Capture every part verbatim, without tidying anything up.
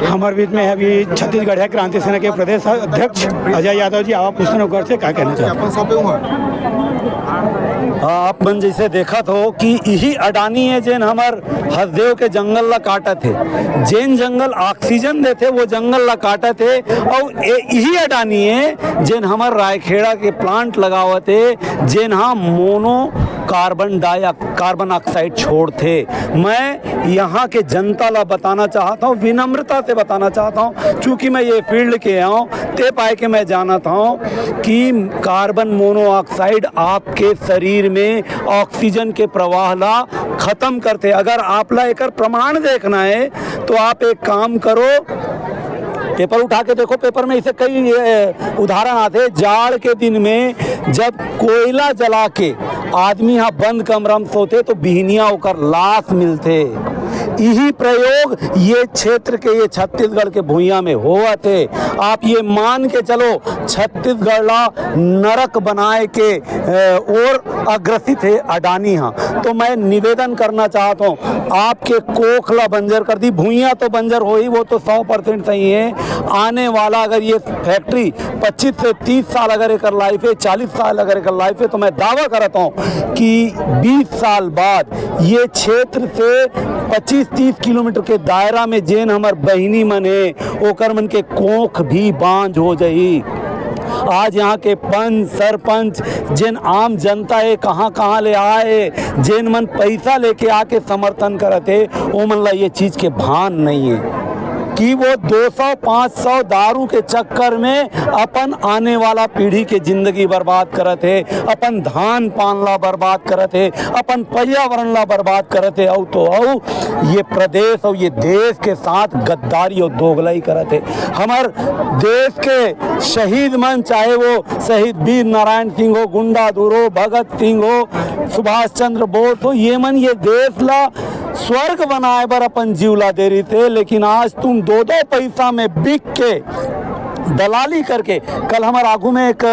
हमारे बीच में अभी छत्तीसगढ़िया क्रांति सेना के प्रदेश अध्यक्ष अजय यादव जी, आप पूछते हैं से क्या कहना चाहते हैं? अपन सौंपे हुए हैं। आप मन जैसे देखत हो कि इही अडानी है जेन हमर हसदेव के जंगल ला काटत हे, जेन जंगल ऑक्सीजन देथे वो जंगल ला काटत हे, और ए-, इही अडानी है जेन हमर रायखेड़ा के प्लांट लगावत हे, जेन हा mono carbon di carbon oxide छोड़थे। मैं यहाँ के जनता ला बताना चाहत हूँ, विनम्रता से बताना चाहत हूँ, चूँकि मैं ये फील्ड के हूँ, ते पाए के मैं जानत हूँ कि कार्बन मोनोऑक्साइड आपके शरीर में ऑक्सीजन के प्रवाह ला खत्म करथे। अगर आप ला एकर प्रमाण देखना है तो आप एक काम करो, पेपर उठा के देखो, पेपर में इसे कई, ए, उदाहरण आते हैं। जाड़ के दिन में जब कोयला जला के आदमी हा बंद कमरा में सोते तो बिहनिया ओकर लाश मिलथे। इही प्रयोग ये क्षेत्र के, ये छत्तीसगढ़ के भुइयां में होवत हे। आप ये मान के चलो, छत्तीसगढ़ ला नरक बनाए के, ए, ओर अग्रसित हे अडानी हा। तो मैं निवेदन करना चाहत हूँ, आपके कोख ला बंजर कर दी, भुइयां तो बंजर होही, वो तो सौ परसेंट सही है। आने वाला अगर ये फैक्ट्री पच्चीस से तीस साल अगर एकर लाइफ है, चालीस साल अगर एकर लाइफ है, तो मैं दावा करत हूँ कि बीस साल बाद ये क्षेत्र से पच्चीस तीस किलोमीटर के दायरा में जेन हमर बहिनी मन हे, ओकर मन के कोख भी बांझ हो जाही। आज यहाँ के पंच, सरपंच, जेन आम जनता हे, कहाँ-कहाँ ले आए, जेन मन पैसा लेके आके समर्थन करत हे, ओमन ला ये चीज के भान नहीं है कि वो दो सौ पाँच सौ दारू के चक्कर में अपन आने वाला पीढ़ी के जिंदगी बर्बाद करत हे, अपन धान पान ला बर्बाद करत हे, अपन पर्यावरण ला बर्बाद करत हे। अउ तो अउ ये प्रदेश और ये देश के साथ गद्दारी और दोगलाई करत हे। हमर देश के शहीद मन, चाहे वो शहीद वीर नारायण सिंह हो, गुंडाधुर हो, भगत सिंह हो, सुभाष चंद्र बोस हो, ये मन ये देश ला स्वर्ग बनाए बर अपन जीव ला दे रहिस हे, लेकिन आज तुम दो दो पैसा में बिक के दलाली करके, कल हमर आगू में एक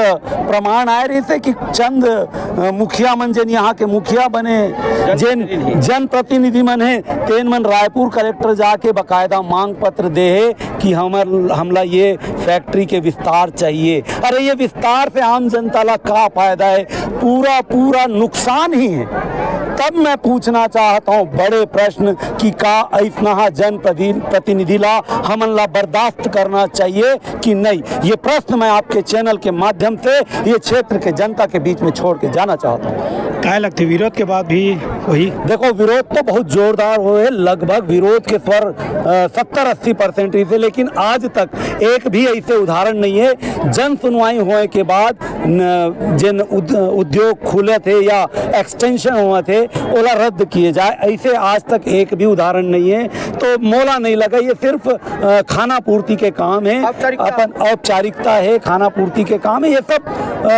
प्रमाण आए रहिस हे कि चंद, अ, मुखिया मन, जेन यहाँ के मुखिया बने, जेन जनप्रतिनिधि मन हे, तेन मन रायपुर कलेक्टर जाके बकायदा मांग पत्र दे हे कि हमर, हमला ये फैक्ट्री के विस्तार चाहिए। अरे, ये विस्तार से आम जनता ला का फायदा है? पूरा, पूरा नुकसान ही है। तब मैं पूछना चाहता हूँ बड़े प्रश्न कि का ऐसना हा जन प्रति-, प्रतिनिधि ला हमन ला बर्दाश्त करना चाहिए कि नहीं? ये प्रश्न मैं आपके चैनल के माध्यम से ये क्षेत्र के जनता के बीच में छोड़ के जाना चाहता हूँ। काय लगथे, विरोध के बाद भी वही? देखो, विरोध तो बहुत जोरदार होए, लगभग विरोध के स्वर, अ, सत्तर अस्सी परसेंट रहिस हे, लेकिन आज तक एक भी ऐसे उदाहरण नहीं है जन सुनवाई होए के बाद न, जेन उद-, उद्योग खुलत हे या एक्सटेंशन होवत हे, ओला रद्द किए जाए। ऐसे आज तक एक भी उदाहरण नहीं है। तो मोला नहीं लगा, ये सिर्फ, अ, खाना पूर्ति के काम है, औपचारिकता। अपन औपचारिकता है, खाना पूर्ति के काम है। ये सब, अ,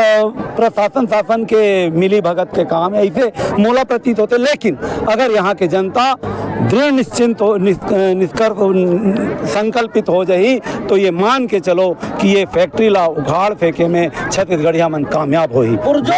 प्रशासन शासन के मिली भगत के काम है, ऐसे मोला प्रतीत होते। लेकिन अगर यहाँ के जनता दृढ़ निश्चिंत हो, निस-, अ, निष्कर्ष, संकल्पित हो जाही, तो ये मान के चलो कि ये फैक्ट्री ला उखाड़ फेंके में छत्तीसगढ़िया मन कामयाब होही। पुरजोर